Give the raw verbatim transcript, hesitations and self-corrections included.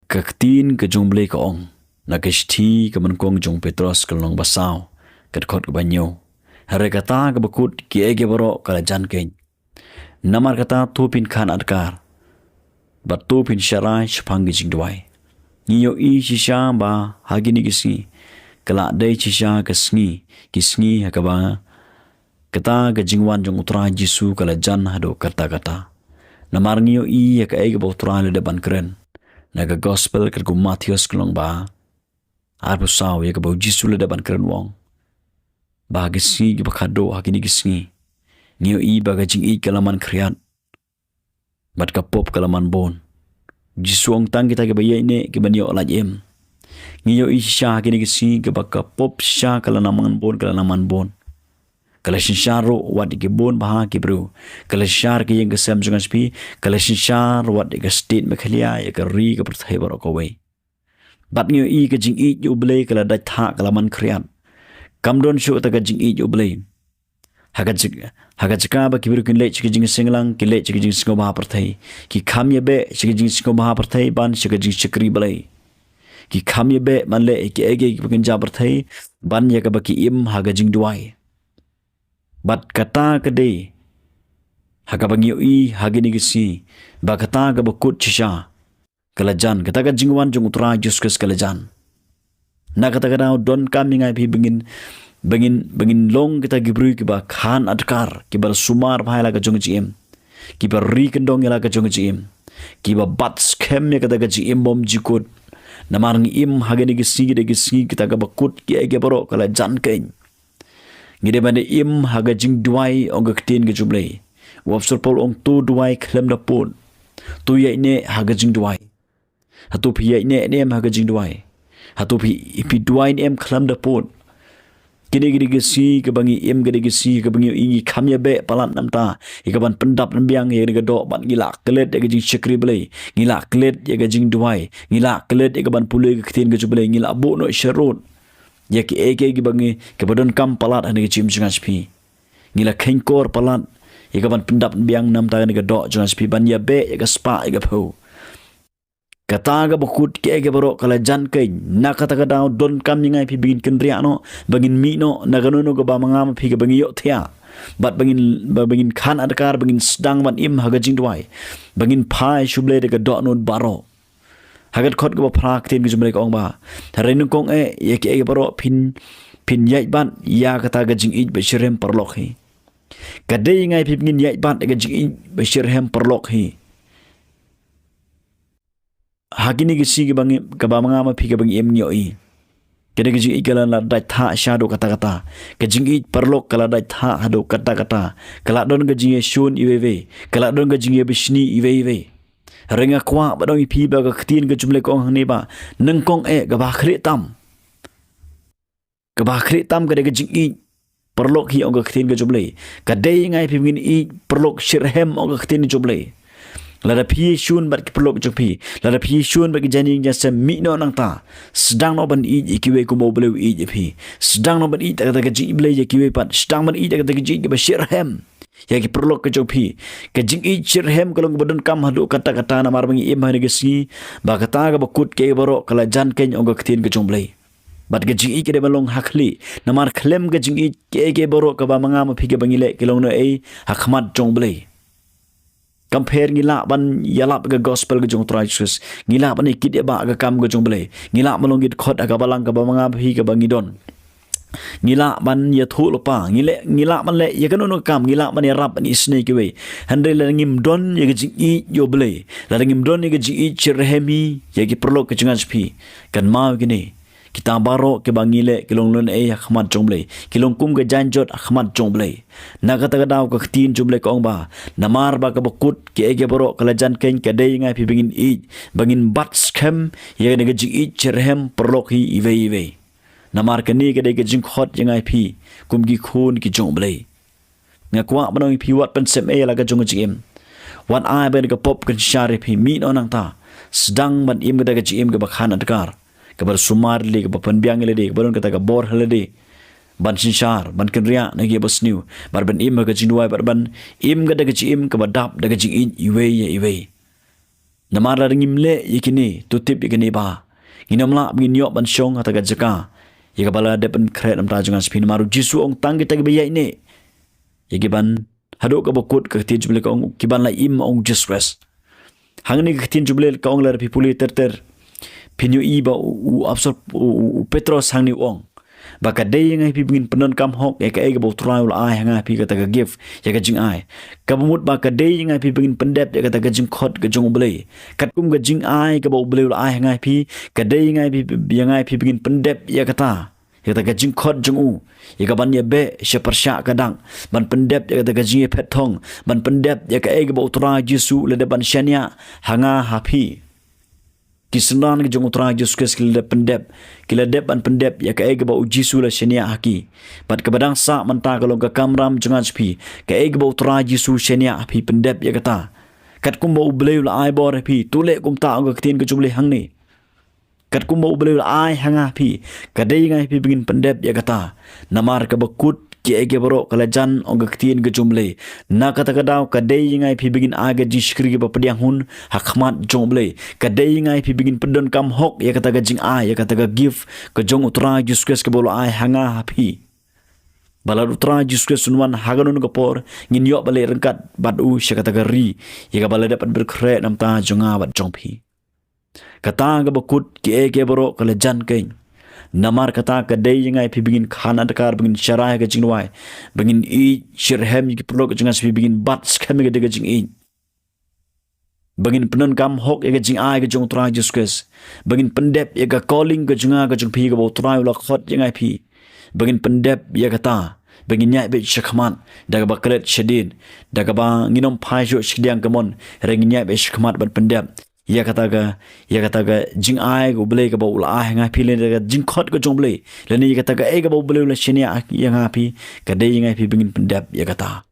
Ka ktien ka jong U Blei ka ong, na ka shithi ka nyngkong jong u Petros ka lynnong ba saw, ka dkhot kaba hynñiew: Hynrei kata kaba kut kiei kiei baroh ka la jan keiñ. Namar kata to phin khan adkar, bad to phin sharai shaphang ki jingduwai. Ngi ïohi shisha ba ha kine ki sngi, ka la dei shisha ka sngi, ki sngi ha kaba kata ka jingwan jong U Trai Jisu ka la jan haduh katta katta. Namar ngi ïohi ïa kaei kaba U Trai u la dep ban kren na ka Gospel katkum u Mathaios ka lynnong ba arphew saw, ïa kaba U Jisu u la dep ban kren, u ong ba ha ki sngi kiba khadduh, ha kine ki sngi, ngi ïohi ba ka jingïeit ka la man khriat, bad ka pop ka la man bun. U Jisu u ong tang kita kiba ïaineh ki ban ïoh lait im. Ngi ïohi shisha ha kine ki sngi kiba ka pop shisha ka la nang man bun, ka la nang man bun. Ka la synshar ruh wat ïa ki bun bha ki briew. Ka la synshar ïa ka ïing ka sem jong nga jong phi, ka la synshar wat ïa ka state Meghalaya, ïa ka ri ka pyrthei baroh kawei. Bad ngi ïohi ka jingïeit U Blei ka la dait thah, ka la man khriat. Kam don shuh kata ka jingïeit U Blei ha ka jaka, ha ka jaka ba ki briew kin leit sha ka jingsngewlang, kin leit sha ka jingsngewbha pyrthei. Ki kham ïa beh sha ka jingsngewbha pyrthei ban sha ka jingshakri Blei. Ki kham ïa beh ban leh ïa kiei kiei kiba kin jia pyrthei ban ïa kaba ki im ha ka jingduwai. Bad kata ka dei ha kaba ngi ïohi ha kine ki sngi ba kata kaba kut shisha ka la jan, kata ka jingwan jong U Trai Jisu Khrist ka la jan. Na kata ka daw donkam ïa nga ïa phi ba ngin, ba ngin, ba ngin long kita ki briew kiba khan adkar, kiba la sumar bha ïa la ka jong ka jingim, kiba ri kyndong ïa la ka jong ka jingim, kiba bat skhem ïa kata ka jingim bymjukut. Namar ngi im ha kine ki sngi, kita ki sngi, kita kaba kut kiei kiei baroh ka la jan keiñ. Ngi dei ban im ha ka jingduwai, ong ka ktien ka jong U Blei. U Apostol Paul u ong to duwai khlem da pud. To ïaineh ha ka jingduwai. Hato phi ïaineh ne em ha ka jingduwai? Hato phi, phi duwai ne em khlem da pud? Kine ki dei ki sngi kiba ngi im, ki dei ki sngi kiba ngi, ngi kham ïa beh palat namar ïa kaban pyndap pynbiang ïa kane ka doh, bad ngi la klet ïa ka jingshakri Blei, ngi la klet ïa ka jingduwai, ngi la klet ïa kaban pule ka ktien ka jong U Blei, ngi la buh noh sharud ïa kiei kiei kiba ngi, kiba donkam palat ha kane ka jingim jong nga jong phi. Ngi la kheiñkor palat ïa kaban pyndap pynbiang namar ïa kane ka doh jong nga jong phi, ban ïa beh ïa ka spah ïa ka phew. Kata kaba kut kiei kiei baroh ka la jan keiñ. Na kata ka daw donkam ïa nga ïa phi ba ngin kynriah noh, ba ngin mih noh na kano kano kaba ma nga ma phi kaba ngi ïohthiah, bad ba ngin, ba, ba ngin khan adkar, ba ngin sdang ban im ha ka jingduwai, ba ngin phai sha U Blei da ka dohnud baroh. Ha ka dkhot kaba phra ka ktien ka jong U Blei ka ong ba, hynrei nyngkong eh ïa kiei kiei baroh phin, phin ïaid bad ïa kata ka jingïeit ba shitrhem paralok hi. Ka dei ïa nga ïa phi ba ngin ïaid bad ïa ka jingïeit ba shitrhem paralok hi ha kine ki sngi kiba ngi, kaba ma nga ma phi kaba ngi im, ngi ïohi. Ka dei ka jingïeit ka la dait thah shaduh katta katta. Ka jingïeit paralok ka la dait thah haduh katta katta. Ka la don ka jingïashun iwei iwei. Ka la don ka jingïabishni iwei iwei. Hynrei nga kwah ban ong ïa phi ba ka ktien ka jong U Blei ka ong hangne ba nyngkong eh, kaba khlieh tam, kaba khlieh tam ka dei ka jingïeit paralok hi, ong ka ktien ka jong U Blei. Ka dei ïa nga ïa phi ba ngin ïeit paralok shitrhem, ong ka ktien ka jong U Blei. Lada phi ïashun bad ki paralok jong phi, lada phi ïashun bad ki jaiñiang jaiñsem, mih noh nangta. Sdang noh ban ïeit ïa kiwei kumba U Blei u ïeit ïa phi. Sdang noh ban ïeit da kata ka jingïeit Blei ïa kiwei pat. Sdang ban ïeit da kata ka jingïeit kaba shitrhem ïa ki paralok ka jong phi. Ka jingïeit shitrhem ka long kaba donkam haduh katta katta, namar ba ngi im ha kine ki sngi ba kata kaba kut kiei baroh ka la jan keiñ, ong ka ktien ka jong U Blei. Bad ka jingïeit ka dei ban long ha khlieh, namar khlem ka jingïeit kiei kiei baroh kaba ma nga ma phi kaba ngi leh ki long naei ha khmat jong U Blei. Kam pher ngi lah ban ïalap ka gospel ka jong U Trai Jisu Khrist, ngi lah ban ïakit ïabah ha ka kam ka jong U Blei, ngi lah ban long ki dkhot ha ka balang kaba ma nga ma phi kaba ngi don, ngi lah ban ïathuhlypa, ngi leh, ngi lah ban leh ïa kano kano ka kam, ngi lah ban ïarap ban isynei ïa kiwei. Hynrei lada ngim don ïa ka jingïeit ïa U Blei, lada ngim don ïa ka jingïeit shitrhem hi ïa ki paralok ka jong nga jong phi, kynmaw ïa kine, kita baroh kiba ngi leh ki long lynei ha khmat jong U Blei, ki long kum ka jaiñjot ha khmat jong U Blei. Na kata ka daw ka ktien jong U Blei ka ong ba, namar ba kaba kut kiei kiei baroh ka la jan keiñ, ka dei ïa nga ïa phi ba ngin ïeit, ba ngin bat skhem ïa kane ka jingïeit shitrhem paralok hi iwei iwei. Namar kane ka dei ka jingkhot ïa nga ïa phi kum ki khun ki jong U Blei. Nga kwah ban ong ïa phi, wat pynsep ei ïa la ka jong ka jingim. Wat ai ba kane ka pop kan shah ïa phi. Mih noh nangta. Sdang ban im kata ka jingim kaba khan adkar, kaba sumar ïa lade, kaba pynbiang ïa lade, kaba don kata ka bor ha lade ban synshar, ban kynriah na kiba sniew, bad ban im ha ka jingduwai, bad ban im kata ka jingim kaba dap da ka jingïeit iwei ïa iwei. Namar lada ngim leh ïa kine, to tip ïa kine ba ngin ym lah ba ngin ïoh ban shong ha kata ka jaka ïa kaba la dep pynkhreh na ka bynta jong nga sha phi. Namar u Jisu u ong, tang kita kiba ïaineh ïa ki ban, haduh kaba kut ka ktien Jubilee ka ong, ki ban la im, ong u Jisu Khrist. Hangne ka ktien Jubilee ka ong, lada phi pule ter ter, phin ïohi ba u, u apostol, u, u, u Petros hangne u ong ba ka dei ïa nga ïa phi ba ngin pyndonkam hok ïa kaei kaba u Trai u la ai ha nga ïa phi, kata ka gift, ïa ka jingai. Kaba mut ba ka dei ïa nga ïa phi ba ngin pyndep ïa kata ka jingkhot ka jong u Blei. Katkum ka jingai kaba u Blei u la ai ha nga ïa phi, ka dei ïa nga ïa phi, ïa nga ïa phi ba ngin pyndep ïa kata, ïa kata ka jingkhot jong u, ïa ka ban ïabeh sha pyrshah ka dak, ban pyndep ïa kata ka jingïaphet thong, ban pyndep ïa kaei kaba u Trai Jisu u la dep ban shaniah ha nga ha phi. Ki synran ki jong u Trai Jisu Khrist ki la dep pyndep, ki la dep ban pyndep ïa kaei kaba u Jisu u la shaniah ha ki. Bad kaba dang sah mynta ka long ka kamram jong nga sha phi, kaei kaba u Trai Jisu u shaniah ha phi, pyndep ïa kata. Katkum ba u Blei u la ai bor ha phi, to leh kumta, ong ka ktien ka jong u Blei hangne. Katkum ba u Blei u la ai ha nga ha phi, ka dei ïa nga ïa phi ba ngin pyndep ïa kata. Namar kaba kut, kiei kiei baroh ka la jan, ong ka ktien ka jong u Blei. Na kata ka daw ka dei ïa nga ïa phi ba ngin ai ka jingshakri kaba pdiang hun ha khmat jong u Blei. Ka dei ïa nga ïa phi ba ngin pyndonkam hok ïa kata ka jingai, ïa kata ka gift ka jong u Trai Jisu Khrist kaba u la ai ha nga ha phi. Ba lada u Trai Jisu Khrist un wan ha kano kano ka por, ngin ïoh ban leit ryngkat bad u sha kata ka ri ïa kaba la dep ban pynkhreh na ka bynta jong nga bad jong phi. Kata kaba kut, kiei kiei baroh ka la jan keiñ. Namar kata ka dei ïa nga ïa phi ba ngin khan adkar, ba ngin sharai ha ka jingduwai, ba ngin ïeit shitrhem ïa ki paralok jong nga sha phi, ba ngin bat skhem ïa ka dei ka jingïeit, ba ngin pyndonkam hok ïa ka jingai ka jong u Trai Jisu Khrist, ba ngin pyndep ïa ka calling ka jong nga ka jong phi kaba u Trai u la khot ïa nga ïa phi, ba ngin pyndep ïa kata, ba ngin ïaid beit sha khmat da kaba klet shadien, da kaba ngin ym phai shuh shakdiang kamon, hynrei ngin ïaid beit sha khmat ban pyndep ïa kata ka, ïa kata ka jingai ka u Blei kaba u la ai ha nga ha phi, lane da ka jingkhot ka jong u Blei, lane ïa kata kaei kaba u Blei u la shaniah ïa nga ha phi, ka dei ïa nga ïa phi ba ngin pyndep ïa kata.